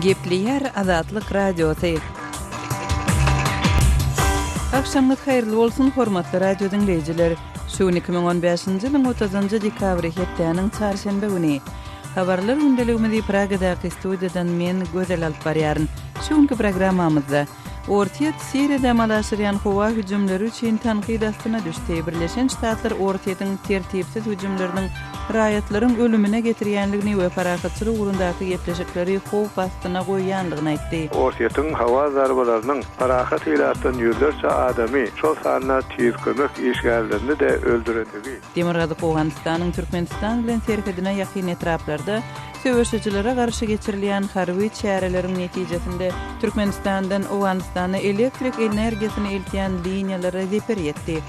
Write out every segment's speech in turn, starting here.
Gepleýär Azatlyk Radiosy. Agşamyňyz haýyrly bolsun, hormatly radio diňleýjiler! Şu gün 2015-nji ýylyň 30-njy dekabry, hepdäniň çarşenbe güni. Habarlar gündeligimizi Pragadaky studiýadan men, Gözel alyp barýaryn. Şu günki programmamyzda, Orsýet Siriýada amala aşyrýan howa hüjümleri üçin tankyt astyna düşdi. Birleşen Ştatlar Orsýetiň tertipsiz hüjümleriniň raýatlaryň ölümine getirýändigini we parahatçylyk ugrundaky gepleşikleri howp astyna goýýandygyny aýtdy. Orsýetiň howa zarbalarynyň parahat ilatdan ýüzlerçe adamy, şol sanda tiz kömek işgärlerini-de öldürendigi. Demirgazyk Owganystanyň Türkmenistan bilen serhedine ýakyn etraplarda söweşijilere garşy geçirilýän harby çäreleriň netijesinde Türkmenistandan Owganystana elektrik energiýasyny eltýän liniýalara zeper ýetdi.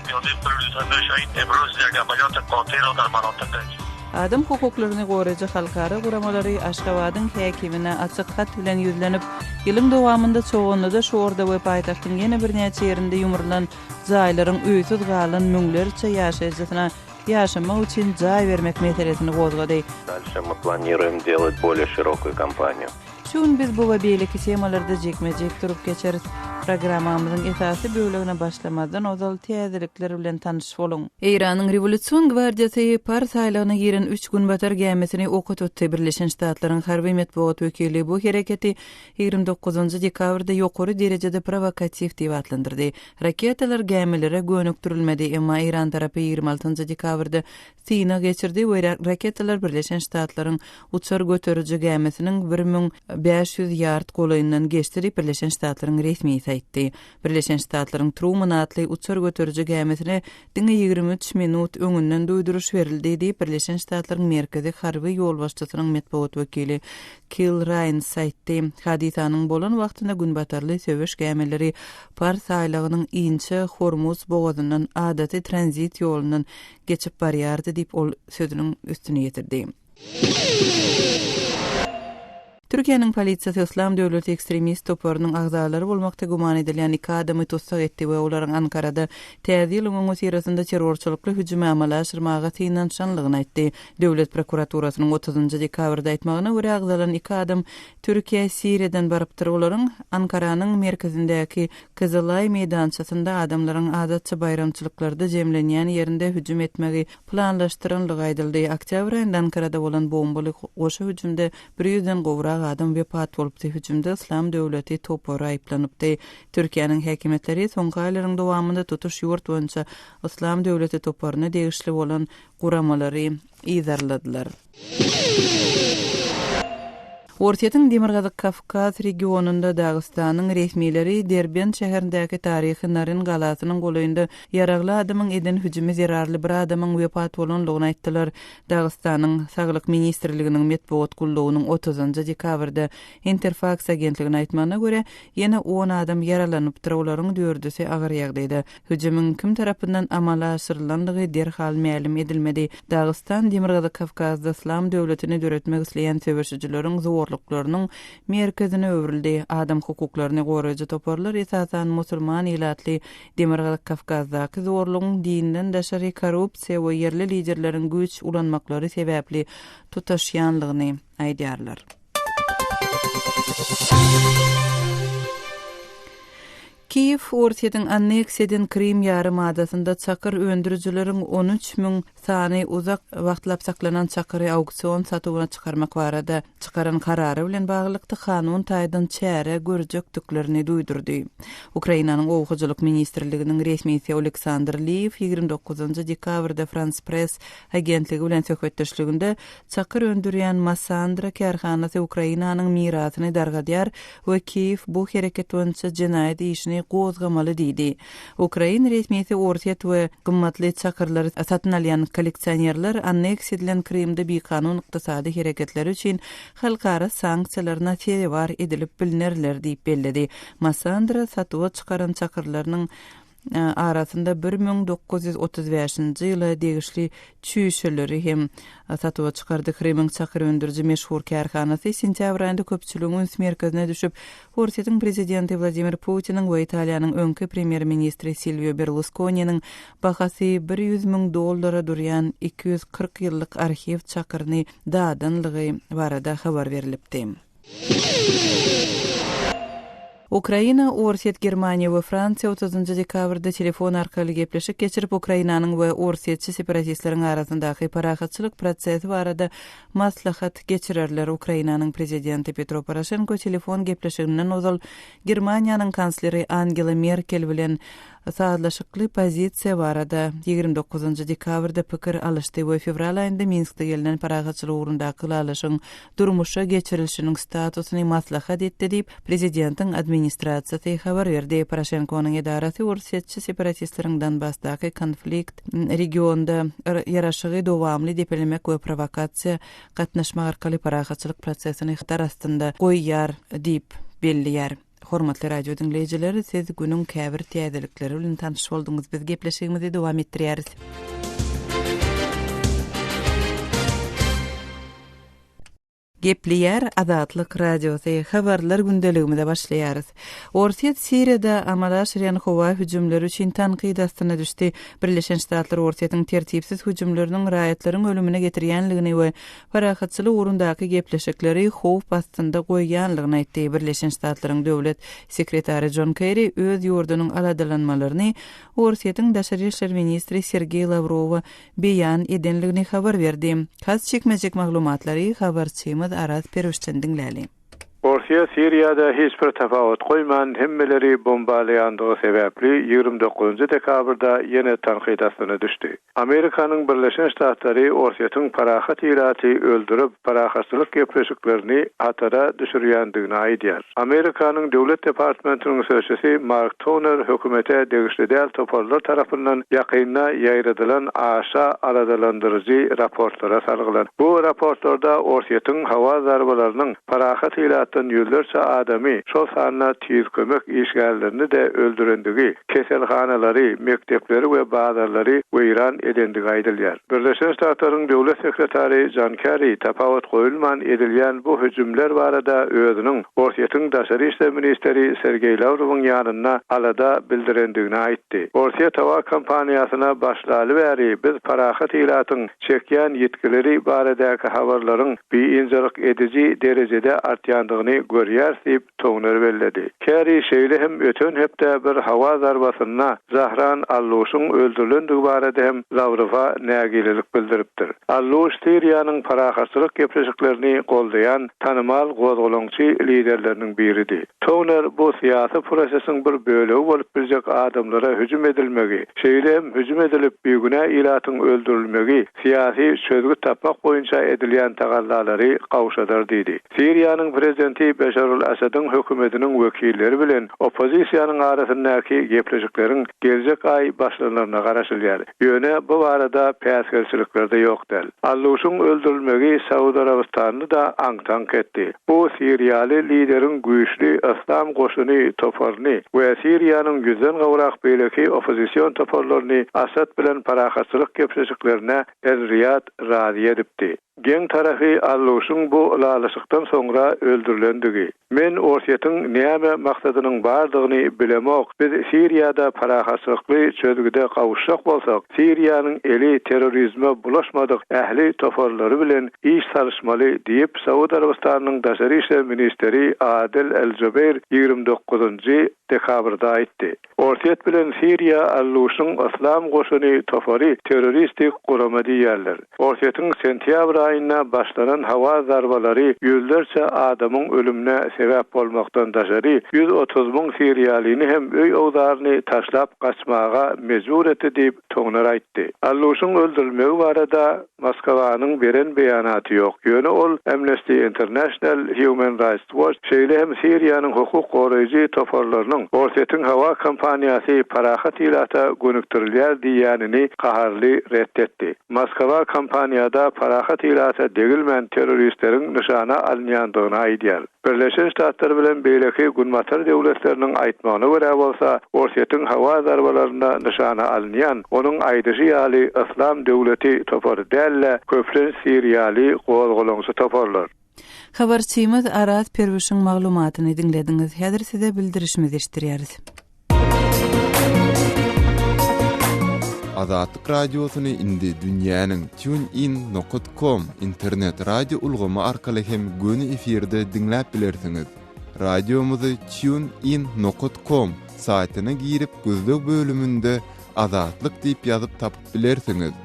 Adam hukuklaryny goraýjy halkara guramalary Aşgabadyň häkimine açyk hat bilen ýüzlenip, ýylyň dowamynda Çoganlyda, Şorda we paýtagtyň ýene birnäçe ýerinde ýumrulan jaýlaryň öýsüz galan müňlerçe ýaşaýjysyna ýaşamak üçin jaý bermek meselesini gozgady. Дальше мы планируем делать более широкую кампанию. Şu gün biz bu we beýleki temalarda jikme-jik durup geçeris. Programmamyzyň esasy bölegine başlamazdan ozal täzelikler bilen tanyş boluň. Eýranyň Rewolýusion gwardiýasy Pars aýlagyna giren üç günbatar gämisini oka tutdy. Birleşen Ştatlaryň harby metbugat wekili bu hereketi 29 dekabrda ýokary derejede prowokatiw diýip atlandyrdy. Raketalar gämilere gönükdirilmedi, emma Eýran tarapy 26 dekabrda synag geçirdi we raketalar Birleşen Ştatlaryň uçar göteriji gämisiniň 1500 ýard golaýyndan geçdi diýip, Birleşen Ştatlaryň resmisi aýtdy. Birleşen Ştatlaryň Truman atly uçar göteriji gämisine diňe 23 minut öňünden duýduryş berildi diýip, Birleşen Ştatlaryň Merkezi harby ýolbaşçysynyň metbugat wekili Kil Raýns aýtdy. Hadysanyň bolan wagtynda günbatarly söweş gämileri Pars aýlagynyň inçe Hormuz bogazyndan adaty tranzit ýolundan geçip barýardy diýip, ol sözüniň üstüni ýetirdi. Türkiýäniň polisiýasy Yslam döwleti ekstremist toparynyň agzalary bolmakda güman edilýän iki adamy tussag etdi we olaryň Ankarada Täze ýylyň öňüsyrasynda terrorçylykly hüjümi amala aşyrmaga synanyşanlygyny aýtdy. Döwlet prokuraturasynyň otuzynjy dekabrda aýtmagyna görä, agzalan iki adam Türkiýä Siriýadan barypdyr. Olaryň Ankaranyň merkezindäki Kyzylaý meýdançasynda adamlaryň adatça baýramçylyklarda jemlenýän ýerinde hüjüm etmegi planlaşdyranlygy aýdyldy. Oktýabr aýynda Ankarada bolan bombaly goşa hüjümde bir ýüzden gowrak adam wepat bolupdy. Hüjümde Yslam döwleti topary aýyplanypdy. Türkiýäniň häkimiýetleri soňky aýlaryň dowamynda tutuş ýurt boýunça Yslam döwleti toparyna degişli bolan guramalary yzarladylar. Orsýetiň Demirgazyk Kawkaz regionynda Dagystanyň resmileri Derbent şäherindäki taryhy Naryn galasynyň golaýynda ýaragly adamyň eden hüjümi zerarly bir adamyň wepat bolandygyny aýtdylar. Dagystanyň Saglyk ministrliginiň metbugat gullugynyň otuzynjy dekabrda Interfaks agentligine aýtmagyna görä, ýene on adam ýaralanypdyr, olaryň dördüsi agyr ýagdaýda. Hüjümiň kim tarapyndan amala aşyrylandygy derhal mälim edilmedi. Dagystan Demirgazyk Kawkazda Yslam döwletini döretmek isleýän söweşijileriň zorluklarynyň merkezine öwrüldi. Adam hukuklaryny goraýjy toparlar esasan musulman ilatly Demirgazyk Kawkazdaky zorlugyň dinden daşary korrupsiýa we ýerli liderleriň güýç ulanmaklary sebäpli tutaşýanlygyny aýdýarlar. Kiýew Orsýetiň anneksiýa eden Krym ýarym adasynda çakyr öndürijileriň 13 müň sany uzak wagtlap saklanan çakyry auksion satuwyna çykarmak barada çykaran karary bilen baglylykda kanun taýdan çäre görjekdiklerini duýdurdy. Ukrainanyň Oba hojalyk ministrliginiň resmisi Oleksandr Liýew 29 dekabrda Frans Press agentligi bilen söhbetdeşliginde Çakyr öndürýän Massandra kärhanasy Ukrainanyň mirasyny dargadýar we Kiýew bu hereket boýunça jenaýat işini gozgamaly diýdi. Ukrain resmisi Orsýet we gymmatly çakyrlary satyn alýan kolleksionerler anneksiýa edilen Krymda bikanun ykdysady hereketleri üçin halkara sanksiýalaryna sezewar edilip bilnerler diýip belledi. Massandra satuwa çykaran çakyrlarynyň arasynda 1935-nji ýyla degişli çüýşeleri hem satuwa çykardy. Krymyň çakyr öndüriji meşhur kärhanasy sentýabr aýynda köpçüligiň üns merkezine düşüp, Orsýetiň prezidenti Wladimir Putiniň we Italiýanyň öňki premýer-ministri Silwio Berluskoniniň bahasy 100 müň dollara durýan 240 ýyllyk arhiw çakyryny dadanlygy barada habar berlipdi. Ukraina, Orsýet, Germaniýa we Fransiýa otuzynjy dekabrda telefon arkaly gepleşik geçirip, Ukrainanyň we orsýetçi separatistleriň arasyndaky parahatçylyk prosesi barada maslahat geçirerler. Ukrainanyň prezidenti Petro Poroşenko telefon gepleşiginden ozal Germaniýanyň kansleri Angela Merkel bilen sazlaşykly pozisiýa barada 29 dekabrda pikir alyşdy we fewral aýynda Minskde gelnen parahatçylyk ugrundaky ylalaşygyň durmuşa geçirilişiniň statusyny maslahat etdi diýip, prezidentiň administrasiýasy habar berdi. Poroşenkonyň edarasy orsýetçi separatistleriň Donbasdaky konflikt regionda ýaraşygy dowamly depelemek we prowokasiýa gatnaşmak arkaly parahatçylyk prosesini hatar astynda goýýar diýip belleýär. Hormatly radio diňleýjiler, siz günüň käbir täzelikleri bilen tanyş bolduňyz. Biz gepleşigimizi dowam etdirýäris. Gepleýär Azatlyk Radiosy, Habarlar gündeligimize başlaýarys. Orsýet Siriýada amala aşyrýan howa hüjümleri üçin tankyt astyna düşdi. Birleşen Ştatlar Orsýetiň tertipsiz hüjümleriniň raýatlaryň ölümine getirýänligini we parahatçylyk ugrundaky gepleşikleri howp astynda goýýanlygyny aýtdy. Birleşen Ştatlaryň döwlet sekretary Jon Kerri öz ýurdunyň aladalanmalaryny Orsýetiň daşary işler ministri Sergeý Lawrowa beýan edenligini habar berdi. Has çekmejek maglumatlary habarçymyz Araz Perwişden diňläli. Orsýet Siriýada hiç bir tapawut goýman hemmeleri bombalaýandygy sebäpli 29 dekabrda ýene tankyt astyna düşdi. Amerikanyň Birleşen Ştatlary Orsýetiň parahat ilaty öldürip, parahatçylyk gepleşiklerini hatara düşürýändigini aýdýar. Amerikanyň Döwlet departmentiniň sözçüsi Mark Toner hökümete degişli däl toparlar tarapyndan ýakynda ýaýradylan aşa aladalandyryjy raportlara salgylan. Bu raportlarda Orsýetiň howa zarbalarynyň parahat ilatdan ýüzlerçe adamy, şol sanda tiz kömek işgärlerini-de öldürendigi, keselhanalary, mekdepleri we bazarlary weýran edendigi aýdylýar. Birleşen Ştatlaryň Döwlet sekretary Jon Kerri tapawut goýulman edilýän bu hüjümler barada özüniň Orsýetiň daşary işler ministri Sergeý Lawrowyň ýanynda alada bildirendigini aýtdy. Orsýet howa kampaniýasyna başlaly bäri biz parahat ilatyň çekýän ýitgileri baradaky habarlaryň biynjalyk ediji derejede artýandygyny görýäris diýip, Toner belledi. Kerri şeýle hem öten hepde bir howa zarbasynda Zahran Alluşyň öldürilendigi barada hem Lawrowa nägilelik bildiripdir. Alluş Siriýanyň parahatçylyk gepleşiklerini goldaýan tanymal gozgalaňçy liderleriniň biridi. Toner bu syýasy prosesiň bir bölegi bolup biljek adamlara hüjüm edilmegi, şeýle hem hüjüm edilip bigünä ilatyň öldürilmegi syýasy çözgüt tapmak boýunça edilýän tagallalary gowşadar diýdi. Siriýanyň prezidenti Beşar al-Assadyň hökümetiniň wekilleri bilen oppozisiýanyň arasyndaky gepleşikleriň geljek aý başlanaryna garaşylýar. Ýöne bu barada päsgelçilikler-de ýok däl. Alluşyň öldürilmegi Saud Arabystanyny-da aňk-taňk etdi. Bu siriýaly lideriň güýçli Yslam goşuny toparyny we Siriýanyň ýüzden gowrak beýleki oppozision toparlaryny Assad bilen parahatçylyk gepleşiklerine Er-Riýad razy edipdi. Geň tarapy Alluşyň bu ylalaşykdan soňra öldürilendigi. Men Orsýetiň näme maksadynyň bardygyny bilemok, biz Siriýada parahatçylykly çözgüde gowuşjak bolsak, Siriýanyň eli terrorizme bulaşmadyk ähli toparlary bilen iş salyşmaly diýip, Saud Arabystanynyň daşary işler ministri Adel al-Jubeir 29-njy dekabrda aýtdy. Orsýet bilen Siriýa Alluşyň Yslam goşuny topary terroristik gurama diýýärler. Orsýetiň sentýabr aýynda başlanan howa zarbalary ýüzlerçe adamyň ölümine sebäp bolmakdan daşary, 130 müň siriýalyny hem öý-owzaryny taşlap gaçmaga mejbur etdi diýip, Toner aýtdy. Alluşyň öldürilmegi barada Moskwanyň beren beýanaty ýok, ýöne ol Amnesty International, Human Rights Watch, şeýle hem Siriýanyň hukuk goraýjy toparlarynyň Orsýetiň howa kampaniýasy parahat ilata gönükdirilýär diýýänini gaharly ret etdi. Moskwa kampaniýada parahat ilata degilmän terroristleriň nyşana alynýandygyny aýdýar. Birleşen Ştatlar bilen beýleki Günbatar döwletleriniň aýtmagyna görä bolsa, Orsýetiň howa zarbalarynda nyşana alynýan, onuň aýdyşy ýaly, Yslam döwleti topary däl-de, köplenç siriýaly gozgalaňçy toparlar. Habarçymyz Araz Perwişiň maglumatyny diňlediňiz. Häzir size bildirişimizi eşitdirýäris. Azatlyk Radiosyny indi dünýäniň TuneIn nokat com internet radio ulgamy arkaly hem göni efirde diňläp bilersiňiz. Radiomyzy TuneIn nokat com saýtyna girip gözleg bölüminde Azatlyk diýip ýazyp tapyp bilersiňiz.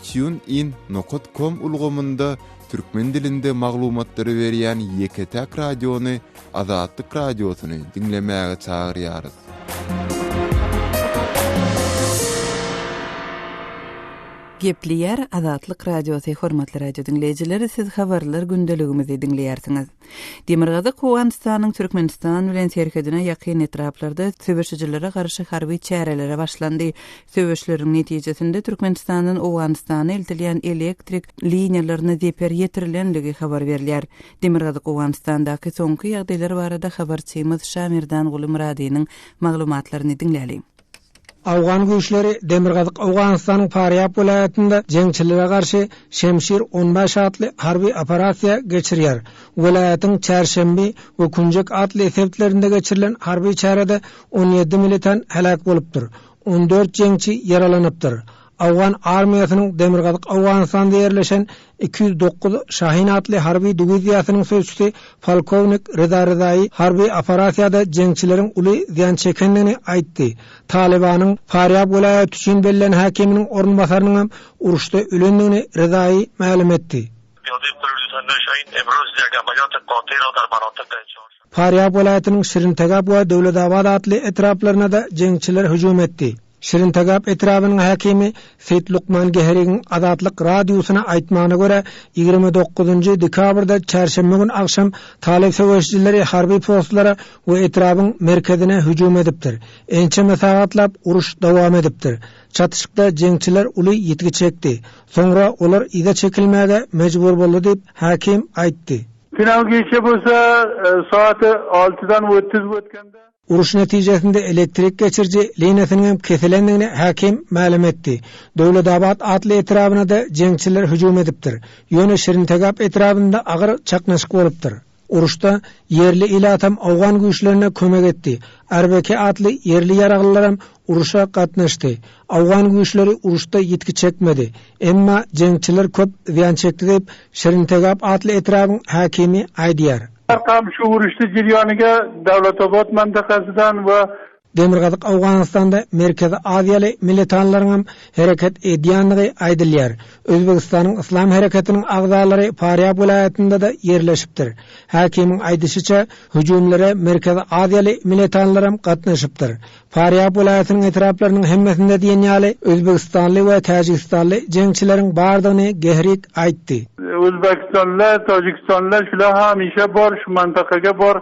TuneIn nokat com ulgamynda türkmen dilinde maglumatlary berýän ýeke-täk radiony Azatlyk Radiosyny diňlemäge çagyrýarys. Gepleýär Azatlyk Radiosy Hormatly radio diňleýjiler siz habarlar gündeligimizi diňleýärsiňiz. Demirgazyk Owganystanyň Türkmenistan bilen serhedine ýakyn etraplarda söweşijilere garşy harby çärelere başlandy. Söweşleriň netijesinde Türkmenistandan Owganystana eltilýän elektrik liniýalaryna zeper ýetirilenligi habar berilýär. Demirgazyk Owganystandaky soňky ýagdaýlar barada habarçymyz Şamerdanguly Myradynyň maglumatlaryny diňläliň. Owgan güýçleri Demirgazyk Owganystanyň Farýab welaýatynda jeňçilere garşy Şemşir 15 atly harby operasiýa geçirýär. Welaýatyň Çärşenbi we Künjek atly sebitlerinde geçirilen harby çärede 17 militant heläk bolupdyr, 14 jeňçi ýaralanypdyr. Owgan armiýasynyň Demirgazyk Owganystanda ýerleşen 209 Şahin atly harby diwiziýasynyň sözçüsi polkownik Reza Rezaýy harby operasiýada jeňçileriň uly zyýan çekendigini aýtdy. Talybanyň Farýab welaýaty üçin bellän häkiminiň orunbasarynyňam uruşda ölendigini Rezaýy mälim etdi. Farýab welaýatynyň Şirintegap we Döwletabat atly etraplaryna-da jeňçiler hüjüm etdi. Şirintegap etrabynyň häkimi Seýit Lukman Geherigiň Azatlyk Radiosyna aýtmagyna görä, 29-njy dekabrda çärşenbe gün agşam talyp söweşijileri harby postlara we etrabyň merkezine hüjüm edipdir. Ençeme sagatlap uruş dowam edipdir. Çatyşykda jeňçiler uly ýitgi çekdi. Soňra olar yza çekilmäge mejbur boldy diýip, häkim aýtdy. Final gije bolsa saat altydan otuz ötkende. Uruş netijesinde elektrik geçiriji liniýasynyň hem kesilendigini häkim mälim etdi. Döwletabat atly etrabyna-da jeňçiler hüjüm edipdir. Ýöne Şirintegap etrabynda agyr çaknyşyk bolupdyr. Uruşda ýerli ilatam owgan güýçlerine kömek etdi. RBK atly ýerli ýaraglylaram uruşa gatnaşdy. Owgan güýçleri uruşda ýitgi çekmedi. Emma jeňçiler köp zyýan çekdi diýip, Şirintegap atly etrabyň häkimi aýdýar. Arkam şu uruşdy jirýanyga Dawlatobat mantakasydan we. Demirgazyk Owganystanda Merkezi Aziýaly militanlaryňam hereket edýändigi aýdylýar. Özbegistanyň Yslam hereketiniň agzalary Farýab welaýatynda-da ýerleşipdir. Häkimiň aýdyşyça, hüjümlere Merkezi Aziýaly militanlaram gatnaşypdyr. Farýab welaýatynyň etraplarynyň hemmesinde diýen ýaly özbegistanly we täjigistanly jeňçileriň bardygyny Gehrik aýtdy. Özbegistanlylar, Täjigistanlylar şular hemişe bar, şu mantakaga bar.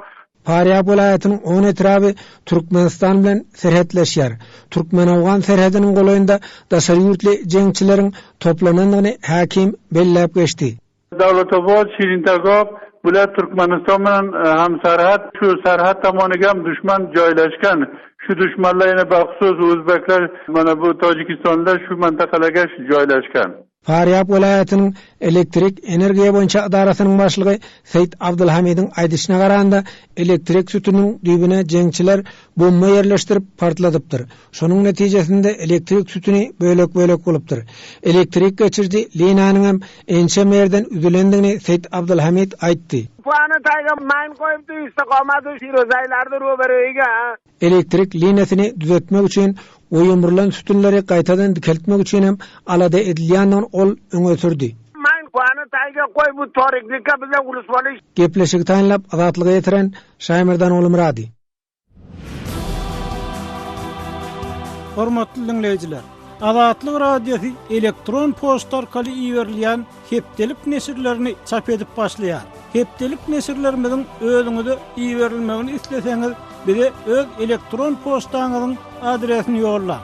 Farýab welaýatynyň on etraby Türkmenistan bilen serhetleşýär. Türkmen-owgan serhediniň golaýynda daşary ýurtly jeňçileriň toplanandygyny häkim belläp geçdi. Dawletobat, Şirintegap, bular Türkmenistan bilen hemserhet, şu serhet tomoniga hem duşman joýlaşgan. Şu duşmanlar ýene bahusus özbekler, mana bu tajikistanlylar şu mantakalarga joýlaşgan. Farýab welaýatynyň elektrik energiýa boýunça edarasynyň başlygy Seýit Abdulhamidiň aýdyşyna garanda, elektrik sütüniniň düýbüne jeňçiler bomba ýerleşdirip partladypdyr. Şonuň netijesinde elektrik sütüni bölek-bölek bolupdyr. Elektrik geçiriji liniýanyňam ençeme ýerden üzülendigini Seýit Abdulhamid aýtdy. Pany taýga maýyn goýupdy istikomady şirozaýlardy robereýga. Elektrik liniýasyny düzetmek üçin we ýumrulan sütünleri gaýtadan dikeltmek üçin hem alada edilýändigini ol öňe sürdi. Maýyn pany taýga goý bu toriknika bize ulus bolyş. Gepleşigi taýynlap Azatlyga ýetiren Şaýmerdan Ogulmyrady. Hormatly diňleýjiler! Azatlyk Radiosy elektron poçta arkaly iberilýän hepdelik neşirlerini çap edip başlaýar. Hepdelik neşirlerimiziň özüňize iberilmegini isleseňiz, bize öz elektron poçtaňyzyň adresini ýollaň.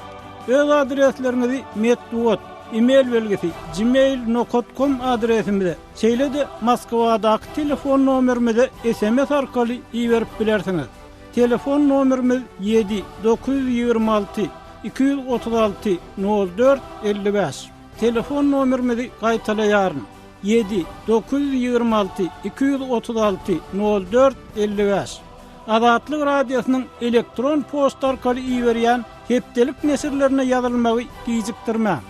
Öz adresleriňizi metbugat, e-mail belgisi, gmail nokat kom adresimize, şeýle-de Moskwadaky telefon nomerimize sms arkaly iberip bilersiňiz. Telefon nomerimiz ýedi, 926 236 04 55. Telefon nomerimizi gaýtalaýaryn, ýedi, 926 236 04 55. Azatlyk Radiosynyň elektron poçta arkaly iberýän hepdelik neşirlerine ýazylmagy gijikdirmäň.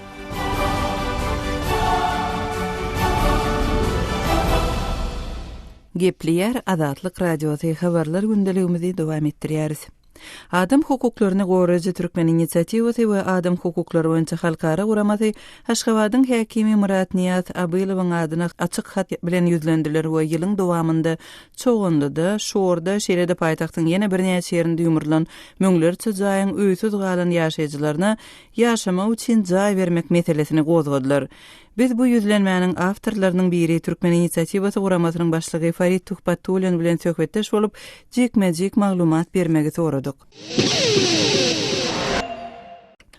Gepleýär Azatlyk Radiosy habarlar gündeligimizi dowam etdirýäris. Adam hukuklaryny goraýjy Türkmen inisiatiwasy we Adam hukuklary boýunça halkara guramasy Aşgabadyň häkimi Myratnyýaz Abylowyň adyna açyk hat bilen ýüzlendiler we ýylyň dowamynda Çoganlyda, Şorda, şeýle-de paýtagtyň ýene birnäçe ýerinde ýumrulan müňlerçe jaýyň öýsüz galan ýaşaýjylaryna ýaşamak üçin jaý bermek meselesini gozgadylar. Biz bu ýüzlenmäniň awtorlarynyň biri Türkmen inisiatiwasy guramasynyň başlygy Farid Tuhbatullin bilen söhbetdeş bolup, jikme-jik maglumat bermegi soradyk.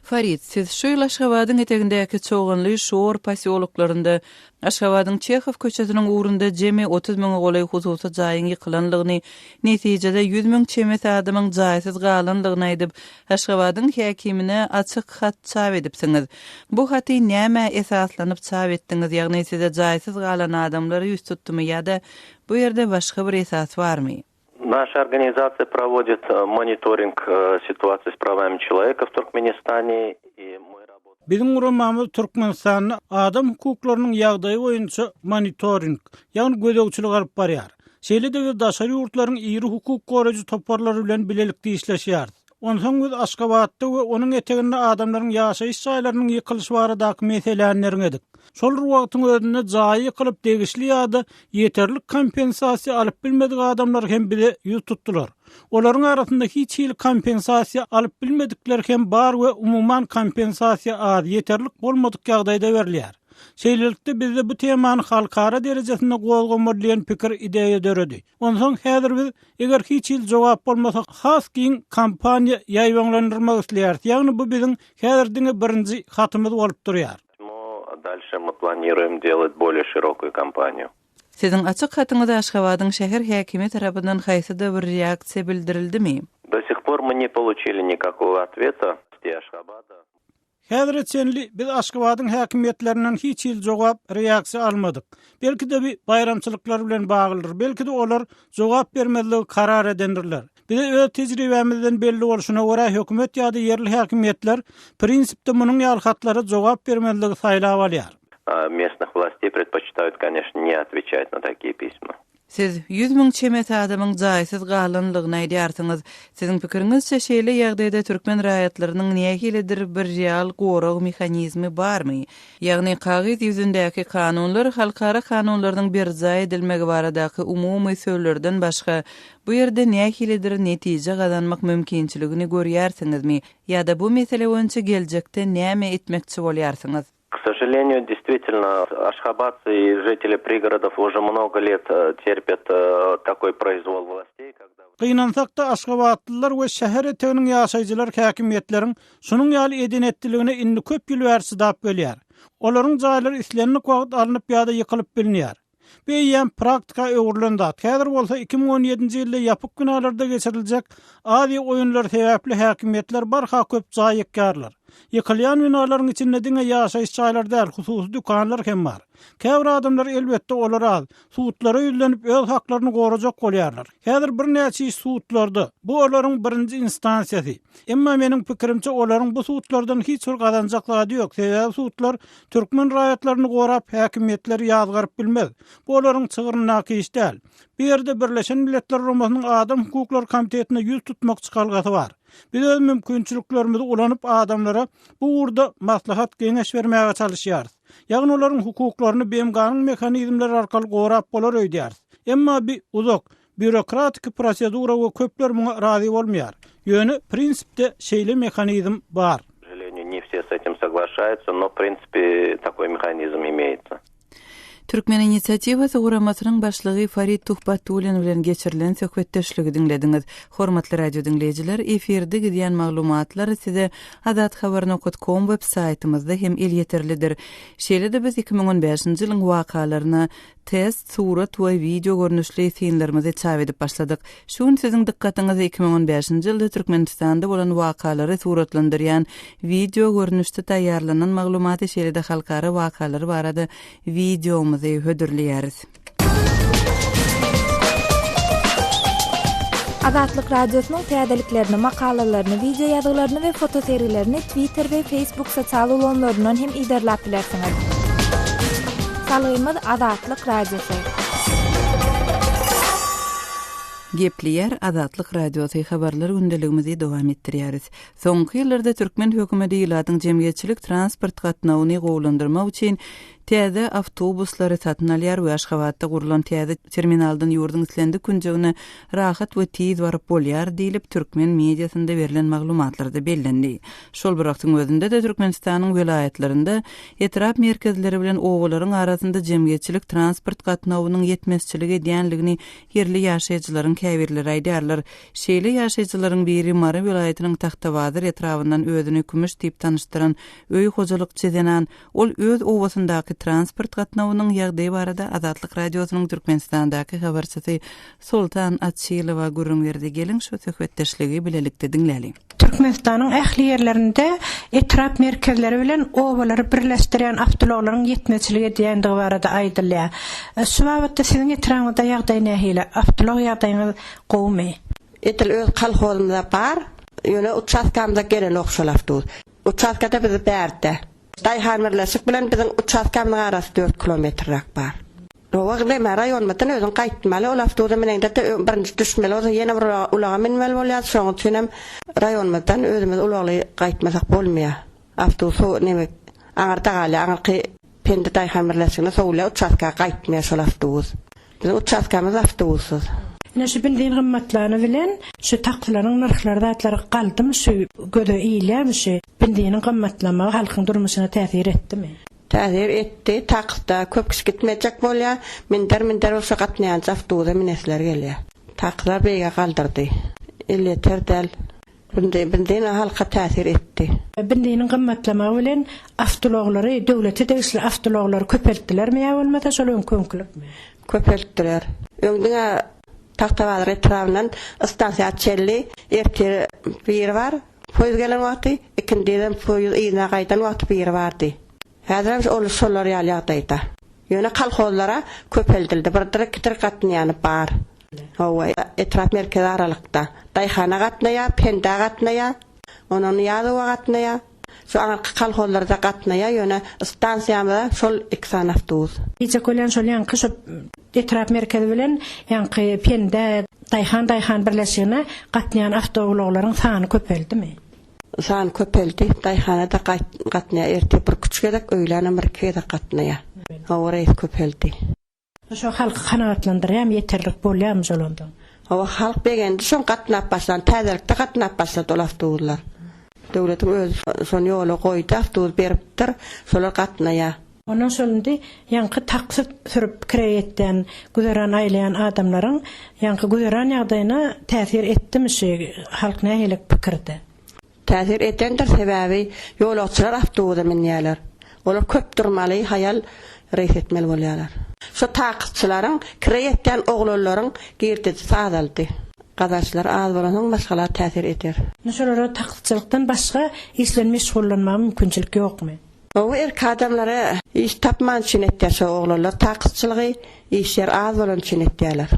Farid, siz şu ýyl Aşgabadyň etegindäki Çoganly, Şor posýoloklarynda, Aşgabadyň Çehow köçesiniň ugrunda jemi 30 müňe golaý hususy jaýyň ýykylanlygyny, netijede 100 müň çemesi adamyň jaýsyz galanlygyny aýdyp, Aşgabadyň häkimine açyk hat çap edipsiňiz. Bu haty nämä esaslanyp çap etdiňiz, ýagny size jaýsyz galan adamlar ýüz tutdumy ýa-da bu ýerde başga bir esas barmy? Naşa organizasiýa prowodit monitoring situasiýi s prawami çeloweka w Turkmenistane i my rabotaem. Biziň guramamyz Türkmenistanda adam hukuklarynyň ýagdaýy boýunça monitoring, ýagny gözegçilik alyp barýar. Şeýle-de biz daşary ýurtlaryň iri hukuk goraýjy toparlary bilen bilelikde işleşýäris. Onsoň biz Aşgabatda we onuň eteginde adamlaryň ýaşaýyş jaýlarynyň ýykylyşy baradaky meseläni derňedik. Şol bir wagtyň özünde jaýy ýykylyp degişli ýa-da ýeterlik kompensasiýa alyp bilmedik adamlar hem bize ýüz tutdular. Olaryň arasynda hiç hili kompensasiýa alyp bilmedikler hem bar we umuman kompensasiýa az, ýeterlik bolmadyk ýagdaýda berilýär. Şeýlelikde bizde bu temany halkara derejesinde gozgamaly diýen pikir, ideýa döredi. Onsoň häzir biz eger hiç hili jogap bolmasa has giň kampaniýa ýaýbaňlandyrmak isleýäris, ýagny bu biziň häzir diňe birinji hatymyz bolup durýar. Dalşe my planiruem delat bolýe şirokuýu kampaniýu. Siziň açyk hatyňyza Aşgabadyň şäher häkimi tarapyndan haýsy-da bir reaksiýa bildirildimi? Do sih por my ne poluçili nikakogo otveta Aşgabada. Häzire çenli biz Aşgabadyň häkimiýetlerinden hiç hili jogap, reaksiýa almadyk. Belki-de bu baýramçylyklar bilen baglydyr, belki-de olar jogap bermezligi karar edendirler. Bize öz tejribämizden belli bolşuna görä, hökümet ýa-da ýerli häkimiýetler prinsipde munuň ýaly hatlara jogap bermezligi saýlap alýar. Местных властей предпочитают, конечно, не отвечать на такие письма. Siz 100 müň çemesi adamyň jaýsyz galanlygyny aýdýarsyňyz. Siziň pikiriňizçe, şeýle ýagdaýda türkmen raýatlarynyň nähilidir bir real gorag mehanizmi barmy? Ýagny kagyz ýüzündäki kanunlar, halkara kanunlarynyň berjaý edilmegi baradaky umumy sözlerden başga, bu ýerde nähilidir netije gazanmak mümkinçiligini görýärsiňizmi ýa-da bu mesele boýunça geljekde näme etmekçi bolýarsyňyz? К сожалению, действительно, ашхабадцы и жители пригородов уже много лет э, терпят э, такой произвол властей, когда... Gynansak-da, aşgabatlylar we şäher eteginiň ýaşaýjylary häkimiýetleriň şunuň ýaly eden-etdiligine indi köp ýyl bäri çydap gelýär. Olaryň jaýlary islendik wagt alnyp ýa-da ýykylyp bilinýär. Bu eýýäm praktika öwrülen zat. Häzir bolsa 2017-nji ýylda ýapyk binalarda geçiriljek Aziýa oýunlary sebäpli häkimiýetler barha köp jaý ýykýarlar. Ýykylýan binalaryň içinde diňe ýaşaýyş jaýlary däl, hususy dükanlar hem bar. Käbir adamlar, elbetde, olar az, sudlara ýüzlenip, öz haklaryny gorajak bolýarlar. Häzir birnäçe iş sudlarda. Bu olaryň birinji instansiýasy. Emma meniň pikirimçe, olaryň bu sudlardan hiç bir gazanjak zady ýok, sebäbi sudlar Türkmen raýatlaryny gorap, häkimiýetleri ýazgaryp bilmez. Bu olaryň çygryndaky iş däl. Bu ýerde Birleşen Milletler Guramasynyň Adam hukuklary komitetine ýüz tutmak çykalgasy bar. Biz öz mümkinçiliklerimizi ulanyp adamlara bu ugurda maslahat-geňeş bermäge çalyşýarys. Ýagny olaryň hukuklaryny BMG-niň mehanizmleri arkaly gorap bolar öýdýäris. Emma bi uzak, Býurokratiki prosedura we köpler muňa razy bolmaýar. Ýöne prinsipde şeýle mehanizm bar. K sožaleniýu, ne vse s etim soglaşaýutsa, no prinsipe takoý mehanizm imeýetsa. Türkmen inisiatiwasy guramasynyň başlygy Farid Tuhbatullin bilen geçirilen söhbetdeşligi diňlediňiz. Hormatly radio diňleýjiler, efirde gidýän maglumatlar size azathabar nokat kom web saýtymyzda hem elýeterlidir. Şeýle-de biz 2015-nji ýylyň wakalaryna Test, surat we wideo görnüşli synlarymyzy çap edip başladyk. Şu gün siziň dykgatyňyzy 2015-nji ýylda Türkmenistanda bolan wakalary suratlandyrýan wideo görnüşde taýýarlanan maglumaty şeýle-de halkara wakalary barada wideomyzy hödürleýäris. Azatlyk Radiosynyň täzeliklerini, makalalaryny, wideo ýazgylaryny we fotosergilerini Twitter we Facebook sosial ulgamlaryndan hem yzarlap bilersiňiz. Salgymyz Azatlyk Radiosy. Gepleýär Azatlyk Radiosy habarlar gündeligimizi dowam etdirýäris. Soňky ýyllarda türkmen hökümeti ilatyň jemgyýetçilik transport gatnawyny gowulandyrmak üçin täze awtobuslary satyn alýar we Aşgabatda gurlan täze terminaldan ýurduň islendik künjegine rahat we tiz baryp bolýar diýlip, türkmen mediasynda berlen maglumatlarda bellendi. Şol bir wagtyň özünde-de Türkmenistanyň welaýatlarynda etrap merkezleri bilen obalaryň arasynda jemgyýetçilik transport gatnawynyň ýetmezçilik edýänligini ýerli ýaşaýjylaryň käbirleri aýdýarlar. Şeýle ýaşaýjylaryň biri Mary welaýatynyň Tagtabazar etrabyndan özüni Kümüş diýip tanyşdyran öý hojalykçy zenan. Ol öz obasyndaky transport gatnawynyň ýagdaýy barada Azatlyk Radiosynyň Türkmenistandaky habarçysy Soltan Açylowa gürrüň berdi. Geliň, şu söhbetdeşligi bilelikde diňläliň. Türkmenistanyň ähli ýerlerinde etrap merkezleri bilen obalary birleşdirýän awtoulaglaryň ýetmezçilik edýändigi barada aýdylýar. Şu babatda siziň etrabyňyzda ýagdaý nähili? Awtoulag ýagdaýyňyz gowumy? Edil öz kolhozymyzda bar, ýöne uçastkamyza gelenok şol awtobus. Uçastkada bizi bärde. Daýhan birleşik bilen biziň uçastkamyzyň arasy dört kilometrräk bar. Oba neme raýonymyzdan özüň gaýtmaly, ol awtobusa mineňde-de birinji düşmeli bolsa ýene bir ulaga münmeli bolýar, şonuň üçinem raýonymyzdan özümiz ulagly gaýtmasak bolmaýar. Awtobus neme aňyrda galýar, aňyrky Pendi daýhan birleşigine sowulýar, uçastka gaýtmaýar şol awtobus. Biziň uçastkamyz awtobussyz. Ine şu benzin gymmatlany bilen şu taksileriň nyrhlary zatlary galdymy şu göze ilýärmi şu benziniň gymmatlamagy halkyň durmuşyna täsir etdimi? Täsir etdi, taksda köp kişi gitmejek bolýar, minder-minder bolsa gatnaýança awtobusa minesleri gelýär. Taksiler beýige galdyrdy. Elýeter däl. Benzin halka täsir etdi. Benziniň gymmatlamagy bilen awtoulaglary, döwlete degişli awtoulaglary köpeltdilermi ýa bolmasa şol öňki öňkülikmi? Köpeltdiler. Öň diňe Tagtabazar etrabyndan stansiýa çenli ertir biri bar, poýuz gelen wagty, ikindizem poýuz yzyna gaýdan wagty biri bardy. Häzirem ol şolar ýaly ýagdaýda. Ýöne kolhozlara köpeldildi, birdir, ikidir gatnaýany bar. Hawa, etrap merkezi aralykda. Daýhana gatnaýar, Pendä gatnaýar, ondan Nyýazowa gatnaýar. Şu aňyrky kolhozlarda gatnaýar, ýöne stansiýamyza şol iki sany awtobus. Diýjek bolýan şol ýaňky şu etrap merkezi bilen ýaňky Pendä, Daýhan daýhan birleşigine gatnaýan awtoulaglaryň sany köpeldimi? Sany köpeldi. Daýhana-da gatnaýar. Ertir birküç gezek, öýlänem birki gezek gatnaýar. Hawa, reýs köpeldi. Şo halky kanagatlandyrýarmy, ýeterlik bolýarmy şol onda? Hawa, halk begendi şoň gatnap başlan. Täzelikde gatnap başlady ol awtobuslar. Döwletiň özi şony ýola goýdy, awtobus beripdir. Şolar gatnaýar. Ondan şol indi ýaňky taksi sürüp kireý etýän, güzeran aýlaýan adamlaryň ýaňky güzeran ýagdaýyna täsir etdimi şu halk nähili pikirde? Täsir edendir, sebäbi ýolagçylar awtobusa münýärler. Olar köp durmaly, haýal reýs etmeli bolýarlar. Şo taksçylaryň, kireý etýän oglanlaryň girdejisi azaldy. Gazançlary az bolansoň maşgala täsir eder. Indi şolara taksçylykdan başga iş bilen meşgullanmaga mümkinçilik ýokmy? Gowy erk adamlara iş tapman üçin etýär şo oglanlar taksçylygy iş ýer az bolany üçin etýärler.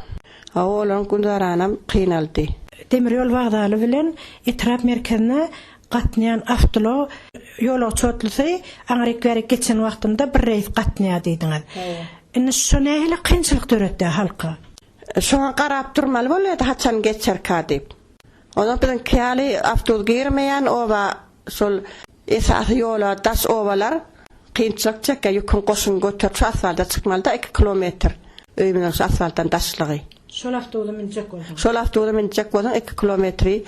Hawa olaryň güzaranam kynaldy. Demir ýol wokzaly bilen etrap merkezine gatnaýan awtoulag ýolagçy otlusy aňryk-bärik geçen wagtynda bir reýs gatnaýar diýdiňiz. Indi şo nähili kynçylyk döretýär halka? Şoňa garap durmaly bolýardy haçan geçerka diýip. Onsoň biziňki ýaly awtobus girmeýän oba şol esasy ýola daş obalar kynçylyk çekýär ýüküň goşuny göterip şu asfalda çykmalyda iki kilometr öýümiziň şu asfaltdan daşlygy. Şol awtobusa münjek bolsaň. Şol awtobusa münjek bolsaň iki kilometri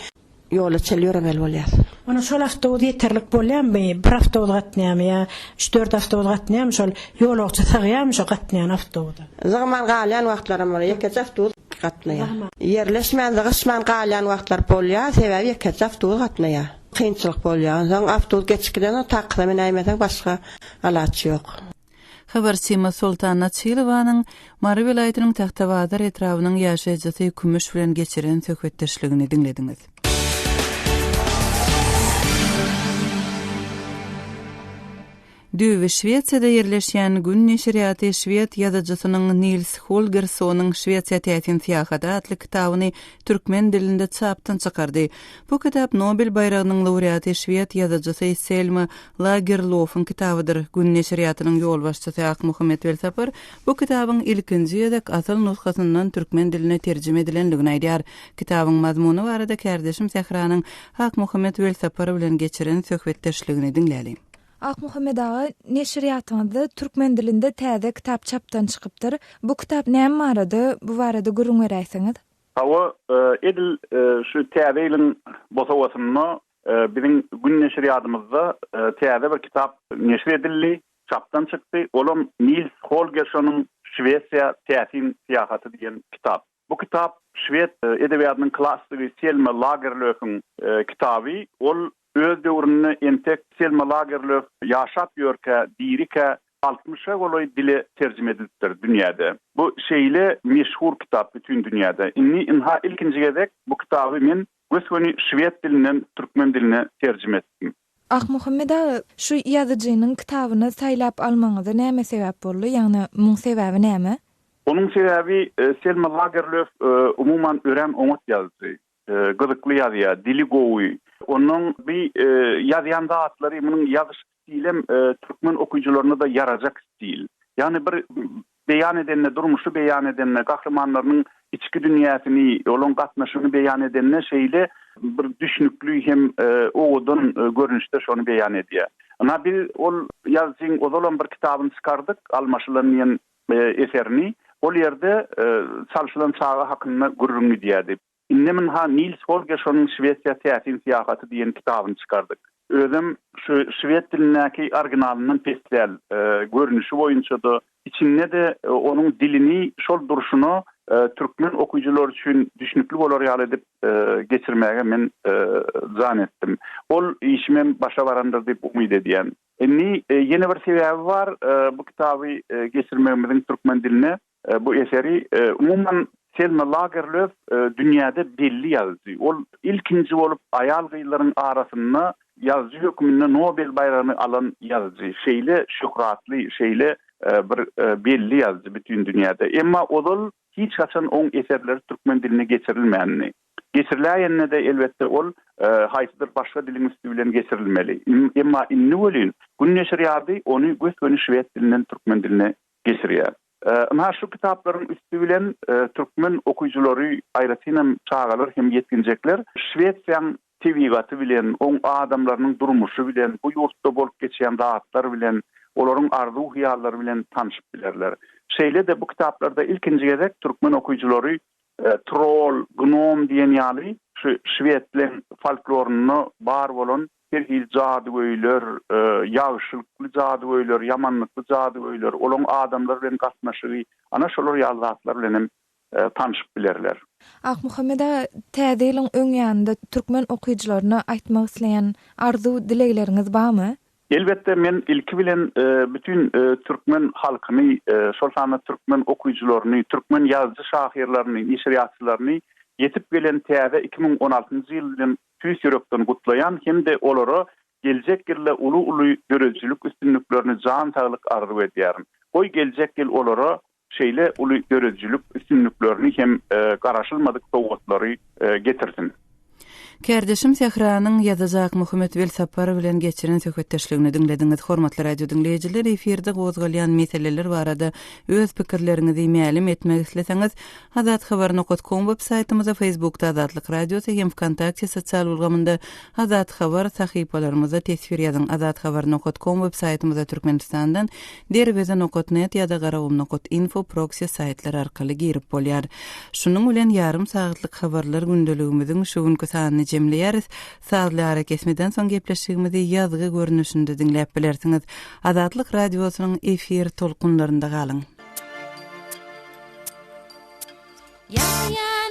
Ýola çenli ýöremeli bolýas. Onda şol awtobus ýeterlik bolýarmy? Bir awtobus gatnaýarmy ýa üç-dört awtobus gatnaýarmy şol ýolagçy sygýarmy şo gatnaýan awtobusa? Zygman galýan wagtlaram bolýar. Ýekeje awtobus gatnaýar. Ýerleşmän, zygyşman galýan wagtlar bolýar. Sebäbi ýekeje awtobus gatnaýar. Kynçylyk bolýar. Onsoň awtobus geçip gidensoň taksa münäýmeseň başga alaç ýok. Habarçymyz Soltan Naçylowanyň Mary welaýatynyň Tagtabazar etrabynyň ýaşaýjysy Kümüş bilen geçiren söhbetdeşligini diňlediňiz. Düýbi Şwesiýada ýerleşýän Gün neşirýaty şwed ýazyjysynyň Nils Holgerssonyň Şwesiýa täsin syýahaty atly kitabyny türkmen dilinde çapdan çykardy. Bu kitap Nobel baýragynyň laureaty şwed ýazyjysy Selma Lagerlofyň kitabydyr. Gün neşirýatynyň ýolbaşçysy Akmuhammet Welsapar bu kitabyň ilkinji gezek asyl nusgasyndan türkmen diline terjime edilendigini aýdýar. Kitabyň mazmuny barada kärdeşim Sähranyň Akmuhammet Welsapar bilen geçiren söhbetdeşligini diňläliň. Akmuhammet aga, neşirýatyňyzda türkmen dilinde täze kitap çapdan çykypdyr. Bu kitap näme barada, bu barada gürrüň beräýseňiz? Hawa, edil şu täze ýylyň bosagasynda biziň Gün neşirýadymyzda täze bir kitap neşir edildi, çapdan çykdy. Olam Nils Holgerssonyň Şwesiýa täsin syýahaty diýen kitap. Bu kitap şwed edebiýatynyň klassygy Selma Lagerlöfiň kitaby. Ol öz döwründe entek Selma Lagerlöf ýaşap ýörkä, dirikä altmyşa golaý dile terjime edilipdir dünýäde. Bu şeýle meşhur kitap bütin dünýäde. Indi ynha ilkinji gezek bu kitaby men gös-göni şwed dilinden türkmen diline terjime etdim. Akmuhammet aga, şu ýazyjynyň kitabyny saýlap almagyňyza näme sebäp boldy? Ýagny muň sebäbi näme? Onuň sebäbi Selma Lagerlöf umuman örän oňat ýazyjy. Gyzykly ýazýar, dili gowy. Onuň bi ýazýan zatlary, munuň ýazyş stilem türkmen okyjylaryna-da ýarajak stil. Ýagny bir beýan edende, durmuşy beýan edende, gahrymanlarynyň içki dünýäsini, olaryň gatnaşygyny beýan edende şeýle bir düşnükli hem owadan görnüşde şony beýan edýär. Ynha, biz ol ýazyjyň ozalam bir kitabyny çykardyk, Almaşylan diýen eserini. Ol ýerde çalşylan çaga hakynda gürrüň gidýärdi. Indem ynha Nils Holgerssonyň Şwesiýa täsin syýahaty diýen kitabyny çykardyk. Özem şu şwed dilindäki originalyndan pes däl, görnüşi boýunça-da, içinde-de onuň dilini şol durşuna türkmen okyjylary üçin düşnükli bolar ýaly edip geçirmäge men jan etdim. Ol işimem başa barandyr diýip umyt edýän. Indi ýene bir sebäbi bar bu kitaby geçirmegimiziň türkmen diline. Bu eseri umuman Selma Lagerlöf dünýäde belli ýazyjy. Ol ilkinji bolup aýal-gyzlaryň arasynda ýazyjy hökmünde Nobel baýragyny alan ýazyjy. Şeýle şöhratly, şeýle bir belli ýazyjy bütin dünýäde. Emma ozal hiç haçan oň eserleri türkmen diline geçirilmändi. Geçiriläýende-de elbetde ol haýsydyr başga diliň üsti bilen geçirilmeli. Emma indi welin Gün neşirýady ony gös-göni şwed dilinden türkmen diline geçirýär. Ynha şu kitaplaryň üsti bilen türkmen okyjylary, aýratynam çagalar hem ýetginjekler Şwesiýaň tebigaty bilen, oň adamlarynyň durmuşy bilen, bu ýurtda bolup geçýän zatlar bilen, olaryň arzuw-hyýallary bilen tanşyp bilerler. Şeýle-de bu kitaplarda ilkinji gezek türkmen okyjylary Troll, gnom diýen ýaly şu şwedleň folklorynda bar bolan her hili jadygöýler, ýagşylykly jadygöýler, ýamanlykly jadygöýler, olaň adamlar bilen gatnaşygy, ana şolar ýaly zatlar bilen hem tanşyp bilerler. Akmuhammet aga, Täze ýylyň öň ýanynda türkmen okyjylaryna aýtmak isleýän arzuw-dilegleriňiz barmy? Elbetde, men ilki bilen bütin türkmen halkyny, şol sanda türkmen okyjylaryny, türkmen ýazyjy-şahyrlaryny, neşirýatçylaryny ýetip gelen täze 2016-njy ýyl bilen tüýs ýürekden gutlaýan hem-de olara geljek ýylda uly-uly döredijilik üstünliklerini, jan saglyk arzuw edýärin. Goý, geljek ýyl olara şeýle uly döredijilik üstünliklerini hem garaşylmadyk sowgatlary getirsin. Kärdeşim Sähranyň ýazyjy Akmuhammet Welsapar bilen geçiren söhbetdeşligini diňlediňiz. Hormatly radio diňleýjiler, efirde gozgalýan meseleler barada öz pikirleriňizi mälim etmek isleseňiz, Azathabar nokat kom web saýtymyza, Facebookda Azatlyk Radiosy hem Wkontakte sosial ulgamynda Azat Habar sahypalarymyzda teswir ýazyň. Azathabar nokat kom web saýtymyza Türkmenistandan Derweze nokat net ýa-da Garagum nokat info proksi saýtlary arkaly girip bolýar. Şunuň bilen ýarym sagatlyk habarlar gündeligimiziň şu günki sanyny jemleýäris. Sazly arakesmeden soň gepleşigimizi ýazgy görnüşinde diňläp bilersiňiz. Azatlyk Radiosynyň efir tolkunlarynda galyň. Ýa-ýa.